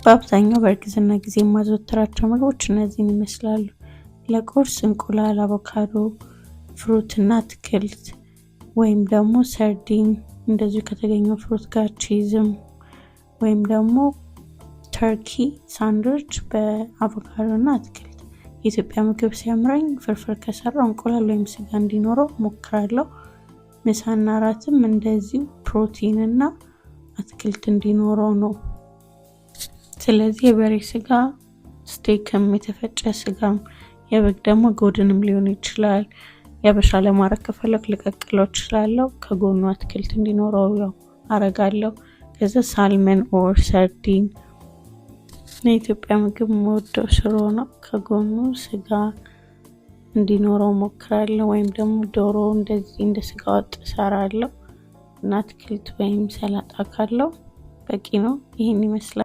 በአብዛኛው በእርግዝና ጊዜ የማዘወትራቸው ምግቦች እነዚህን ይመስላሉ። ለቁርስ እንቁላል፣ አቮካዶ፣ fruit እና አትክልት ወይም ደግሞ ሰርዲን እንደዚሁ ከተገኘው fruit ጋር cheese ም ወይም ደግሞ turkey sandwich በአቮካዶ እና አትክልት። የኢትዮጵያ ምግብ ሲያምረኝ ፍርፍር ከሰራው እንቁላል ወይም ስጋ እንዲኖረው ሞክራለሁ። ምሳና እራትም እንደዚሁ ፕሮቲን እና አትክልት እንዲኖረው ነው። ስለዚህ የበሬ ስጋ steak ም የተፈጨ ስጋም፣ የበግ ደግሞ ጎድንም ሊሆን ይችላል። የአበሻ ለማድረግ ከፈለኩ ልቀቅለው እችላለሁ። ከጎኑ አትክልት እንዲኖረው ያው አረጋለሁ። ከዛ salmon or ሰርዲን። የኢትዮጵያ ምግብ የምወደው ሽሮ ነው። ከጎኑ ስጋ እንዲኖረው ሞክራለሁ። ወይም ደግሞ ዶሮ እንደዚህ እንደ ስጋ ወጥ እሰራለሁ እና አትክልት ወይም ሰላጣ ካለው በቂ ነው። ይህን ይመስላል።